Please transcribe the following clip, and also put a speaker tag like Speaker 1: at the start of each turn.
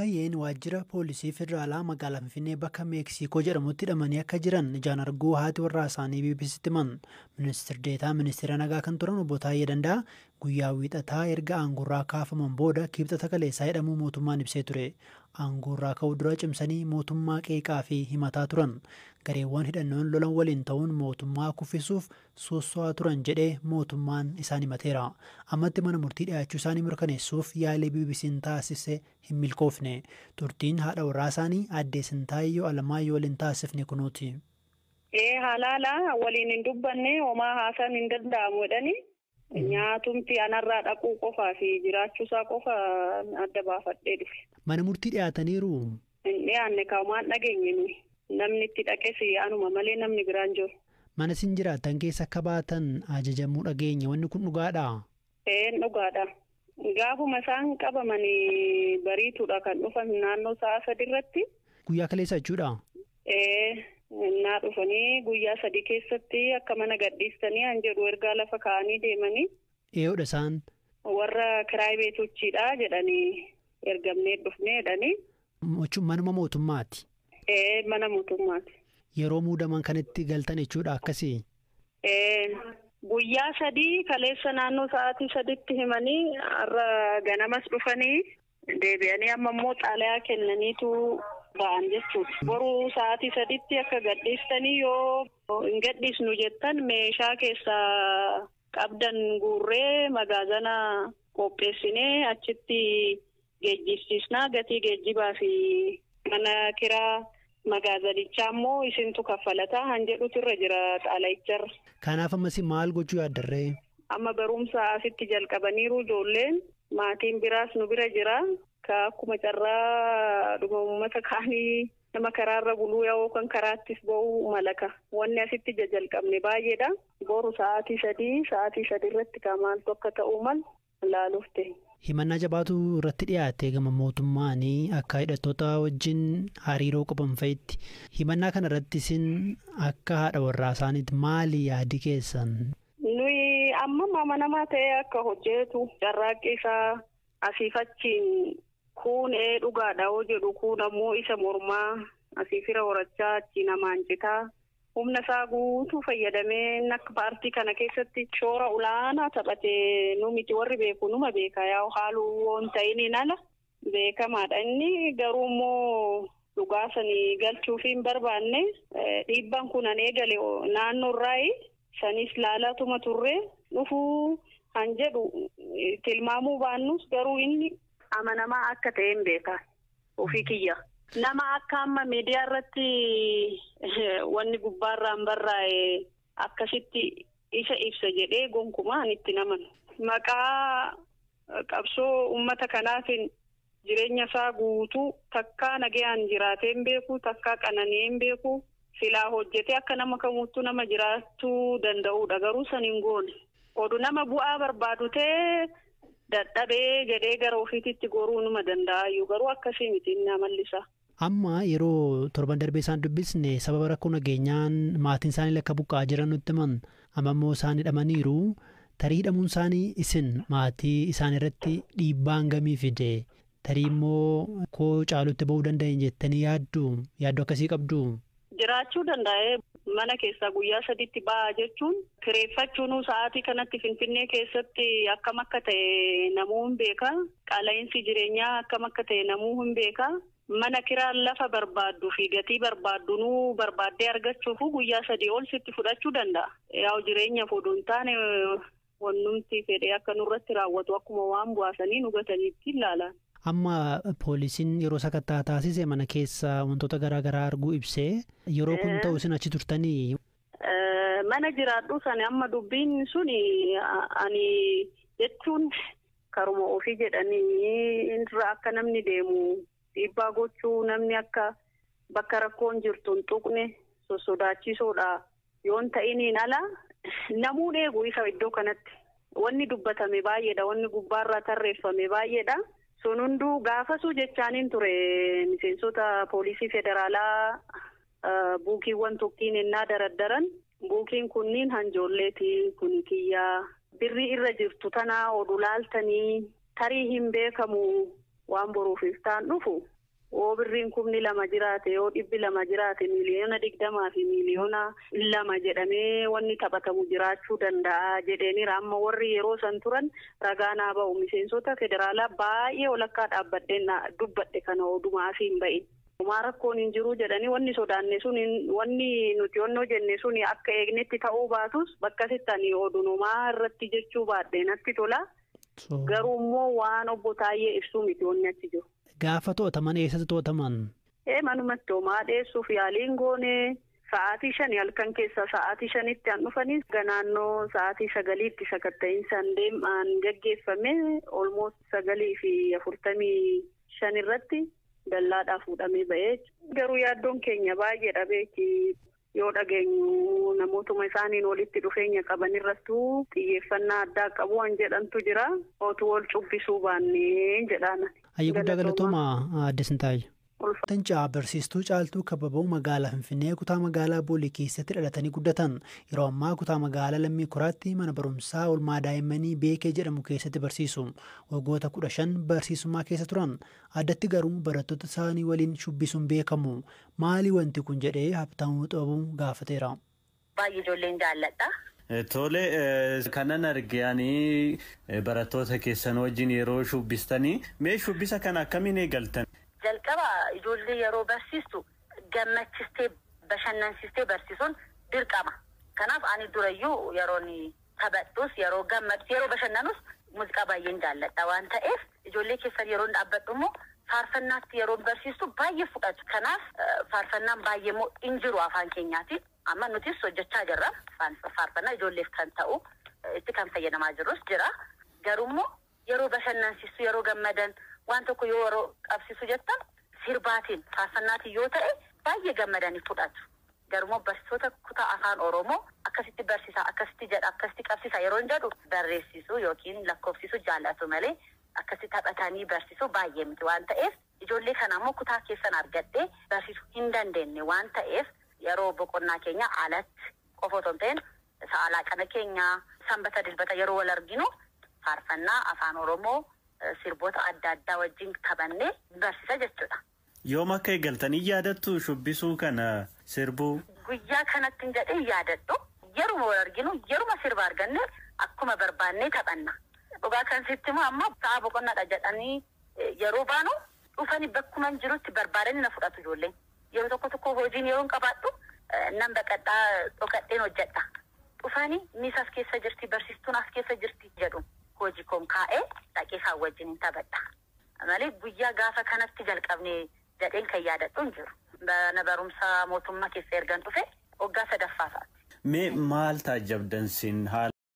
Speaker 1: Taayyeen waajjira poolisii federaalaa magaalaa Finfinnee bakka Meeksikoo jedhamutti hidhamanii akka jiran ijaan arguu haati warraa isaanii BBC'tti himan. Ministir Deetaa Ministeera Nagaa kan turan Obbo Taayyee Danda'a guyyaa wiixataa erga aangoorraa kaafaman booda Kibxata kaleessaa hidhamuu mootummaan ibsee ture. Aangoorraa ka'uu dura cimsanii mootummaa qeeqaa fi himataa turan. Gareewwan hidhannoon lolan waliin ta'uun mootummaa kuffisuuf sosso'aa turan jedhee mootummaan isaan himateera. Ammatti mana murtii dhiyaachuu isaanii mirkaneessuuf yaalii BBC'n taasise hin milkoofne. Turtiin haadha warraa isaanii aadde Sintaayyoo Alamaayyoo waliin taasifne kunuuti.
Speaker 2: Halaala waliin hin dubbanne, homaa haasaan hin danda'amu jedhani. Nyaatumti anarraa dhaquu qofaa fi jiraachuusaa qofa adda baafadhee dhufe.
Speaker 1: Mana murtii dhiyaataniiru?
Speaker 2: Hin dhiyaanne, kaa'umaan dhageenye nuyi. Namni itti dhaqes anuma malee namni biraan jiru.
Speaker 1: Mana isin jiraattan keessa akka baatan ajajamuu dhageenye, wanni kun dhugaadhaa?
Speaker 2: Een, dhugaadha. Gaafuma isaan qabamanii bariituudha kan dhufan, naannoo sa'a 3 irratti.
Speaker 1: Guyyaa kaleessa jechuudha?
Speaker 2: Ee, naa dhufanii guyyaa 3 keessatti akka mana gadhiistanii han jedhu ergaa lafa kaa'anii deemanii.
Speaker 1: Eeyoodha isaan?
Speaker 2: Warra kiraay beetochiidha jedhanii, ergamnee dhufnee jedhanii.
Speaker 1: Manuma mootummaati?
Speaker 2: Ee, mana mootummaati.
Speaker 1: Yeroo muudaman kanatti galtan jechuudha akkasii?
Speaker 2: Ee, guyyaa 3 kaleessa naannoo sa'aatii 3tti himanii, har'a ganamas dhufanii deebi'anii, amma immoo xaalayaa kennaniitu ba'an jechuudha. Boruu sa'aatii 3tti akka gadhiistanii, yoo hin gadhiisnu jettan meeshaa keessaa qabdan guurree magaazana qopheessinee achitti geejjibsiisnaa, gatii geejjibaa fi mana kiraa magaazanichaa immoo isintu kaffalataa han jedhutu irra jira xaalayicharra.
Speaker 1: Kanaaf ammas maal gochuu yaaddarree?
Speaker 2: Amma barumsa asitti jalqabaniiru ijoolleen, maatiin biraas nu bira jira. Ka akkuma carraa dhuma uummata kaanii nama karaarra buluu yoo kan karaattis ba'uu malaka. Wanni asitti jalqabne baay'eedha. Boru sa'aatii 3, sa'aatii 3 irratti ka maaltu akka ta'uu malu laaluuf ta'e.
Speaker 1: Himannaa jabaatu irratti dhiyaate gama mootummaanii akka hidhattoota wajjin hariiroo qaban fa'itti. Himannaa kana irratti isin akka haadha warraa isaaniitti maali yaadi keessan?
Speaker 2: Nuyi amma amanamaa ta'ee akka hojjetu carraaqqii isaa asiif achiin kuun ee dhugaadha hoo jedhu, kuun ammoo isa mormaa asii fira horachaa achii namaan citaa, humna isaa guutuu fayyadamee akka paartii kana keessatti shoora olaanaa taphatee nu miti, warri beeku numa beeka, yaa'u haaluu woon ta'iniin ala beekamaadha. Inni garuu immoo dhugaa sanii galchuuf hin barbaanne. Dhiibbaan kun an eegale naannoo irraayi sanis laalaatuma turre dhufuu han jedhu tilmaamuu baannus, garuu inni amanamaa akka ta'e hin beeka ofii kiyya. Nama akka amma miidiyaa irratti wanni gubbaarraan barraa'e akkasitti isa ibsa jedhee gonkumaa ani itti namanu. Maqaa qabsoo uummata kanaatiin jireenya isaa guutuu takkaa nagayaan jiraatee hin beeku, takkaa qanani'ee hin beeku, silaa hojjetee akka nama kamuuttuu nama jiraachuu danda'udha, garuu san hin goone. Oduu nama bu'aa barbaadu ta'ee dadhabee jedhee gara ofiititti goruu numa danda'ayyuu, garuu akkasii miti inni amalli isaa.
Speaker 1: Amma yeroo torban darbee isaan dubbisne sababa rakkoo nageenyaan maatiin isaanii lakka buqqa'aa jiran nutti himan. Amma immoo isaan hidhamaniiru. Tarii hidhamuun isaanii isin maatii isaan irratti dhiibbaa hangamii fide? Tarii immoo koo caalutti ba'uu danda'an jettanii yaaddu? Yaaddu akkasii qabdu?
Speaker 2: Jiraachuu danda'ee, mana keessaa guyyaa 3tti ba'a jechuun kireeffachuun sa'aatii kanatti Finfinnee keessatti akkam akka ta'e namuu hin beeka. Qaala'insi jireenyaa akkam akka ta'e namuu hin beeka. Mana kiraan lafa barbaaddu fi gatii barbaaddu nuu barbaaddee argachuuf guyyaa 3 ol sitti fudhachuu danda'a. Yaa'u jireenyaaf oduu hin taane wannumti fedhee akka nurratti raawwatu akkuma waan bu'aasanii nu gataniitti ilaalan.
Speaker 1: Amma poolisiin yeroo sakattaa taasise mana keessa wantoota garaa garaa arguu ibsee, yeroo kun ta'u isin achi turtanii?
Speaker 2: Mana jiraadhu sana amma dubbiin suni ani jechuun karuma ofii jedhanii irra akka namni deemu dhiibbaa gochuu, namni akka bakka rakkoon jirtu hin tuqne sossodaachisoodha yoon ta'iniin ala namuun eegu isa iddoo kanatti wanni dubbatame baay'eedha, wanni gubbaarraa tarreeffame baay'eedha. Sun hunduu gaafasuu jechaaniin ture miseensota poolisii federaalaa, buukiiwwan tokkiin ennaa daraddaran, buukiin kunniin hanjoolleeti, kun kiyyaa birrii irra jirtu tanaa oduu laaltanii tarii hin beekamu. Waan boruuf iftaan dhufu yoo birriin 2,000 jiraate yoo 200 jiraate 20,000,000 fi 2,000,000 jedhamee wanni taphatamu jiraachuu danda'a jedheeniira. Amma warri yeroo san turan ragaa naa ba'u miseensota federaalaa baay'ee walakkaa dhaabbadheen dubbadhe kana odumaa asii hin ba'in. Homaa rakkoon hin jiru jedhanii wanni sodaanne sun wanni nuti onnoo jenne sun akka eegnetti ta'uu baatus bakka sittanii odunumaa irratti jechuu baadhee natti tola. Garuu immoo waan obbo Taayyee ibsuu miti wanni achi jiru.
Speaker 1: Gaafa to'ataman eessatti to'ataman?
Speaker 2: Manumatti homaa dheessuuf yaaliin goone sa'aatii 5 halkan keessa sa'aatii 5tti aan dhufanii naannoo sa'aatii 9tti sakatta'insaan deemaan gaggeeffame olmoos 9:45 irratti dallaadhaa fuudhamee ba'ee. Garuu yaaddoon keenya baay'eedha beeki. Yoo dhageenyu namootuma isaaniin walitti dhufeenya qaban irrattuu xiyyeeffannaa addaa qabu waan jedhantu jira. Otuu wal cubbisuu baannee jedhaan.
Speaker 1: Ayyee guddaa galatooma Aadde Sintaayee. Tincaa barsiistuu Caaltuu Kababoo magaalaa Finfinnee kutaa magaalaa Boolee keessatti dhalatanii guddatan. Yeroo ammaa kutaa magaalaa Lammii Kuraatti mana barumsaa oolmaa daa'immanii Beekee jedhamu keessatti barsiisu. Waggoota 15 barsiisummaa keessa turan. Addatti garuu barattoota isaanii waliin shubbisuun beekamu. Maali wanti kun jedhee Habtaamuu Xabuu gaafateera.
Speaker 3: Baay'ee ijoolleen jaalladha.
Speaker 4: Tole kanan arge ani barattoota keessan wajjin yeroo shubbistanii mee shubbisa kana akkamiin eegaltan?
Speaker 3: Jalqaba ijoollee yeroo barsiistu gammachistee bashannansiistee barsiisuun dirqama. Kanaaf ani durayyuu yeroon taphadhus yeroo gammadus yeroo bashannanus muuziqaa baay'een jaalladha waan ta'eef ijoollee keessan yeroo dhaabbadhu immoo faarfannaatti yeroo barsiistu baay'ee fudhatu. Kanaaf faarfannaan baay'ee immoo hin jiru afaan keenyaati. Amma nutis hojjechaa jirra. Faarfannaa ijoolleef kan ta'u itti kan fayyadamaa jirrus jira. Garuu immoo yeroo bashannansiistu yeroo gammadan waan tokko yoo yeroo qabsiisu jettan sirbaatiin faarfannaatiin yoo ta'e baay'ee gammadanii fudhatu. Garuu barsiisota kutaa afaan Oromoo akkasitti barsiisaa akkasitti jedha akkasitti qabsiisaa yeroo hin jedhu barreessisuu yookiin lakkoofsisuu jaallatu malee akkasitti taphatanii barsiisuu baay'ee miti waan ta'eef ijoollee kana immoo kutaa keessan argadhee barsiisuu hin dandeenye waan ta'eef yeroo boqonnaa keenya alatti qofa otoo hin ta'in sa'a kana keenya sanbata dilbata yeroo wal arginu faarfannaa afaan Oromoo sirboota adda addaa wajjin taphannee barsiisa jechuudha.
Speaker 4: Yoom akka eegaltanii yaadattu shubbisuu kana sirbuu?
Speaker 3: Guyyaa kanatti hin jedhee yaadadhu. Yeruma wal arginu yeruma sirba arganne akkuma barbaannee taphanna. Dhugaa kan sitti immoo amma sa'a boqonnaadha jedhanii yeroo baanu dhufanii bakkuma hin jirutti barbaadanii na fudhatu ijoolleen. Yeroo tokko tokko hojiin yeroo hin qabaadhu nan baqadhaa dhokadheen hojjedha. Dhufanii miis as keessa jirti barsiistuun as keessa jirti jedhu. Hojii koon kaa'ee dhaqee isaan wajjin hin taphadha. Malee guyyaa gaafa kanatti jalqabnee jedheen kan yaadadhu hin jiru. Mana barumsaa mootummaa keessa ergan dhufe waggaa 3ffaa isaati.
Speaker 4: Mee maal taajjabdan siin haala?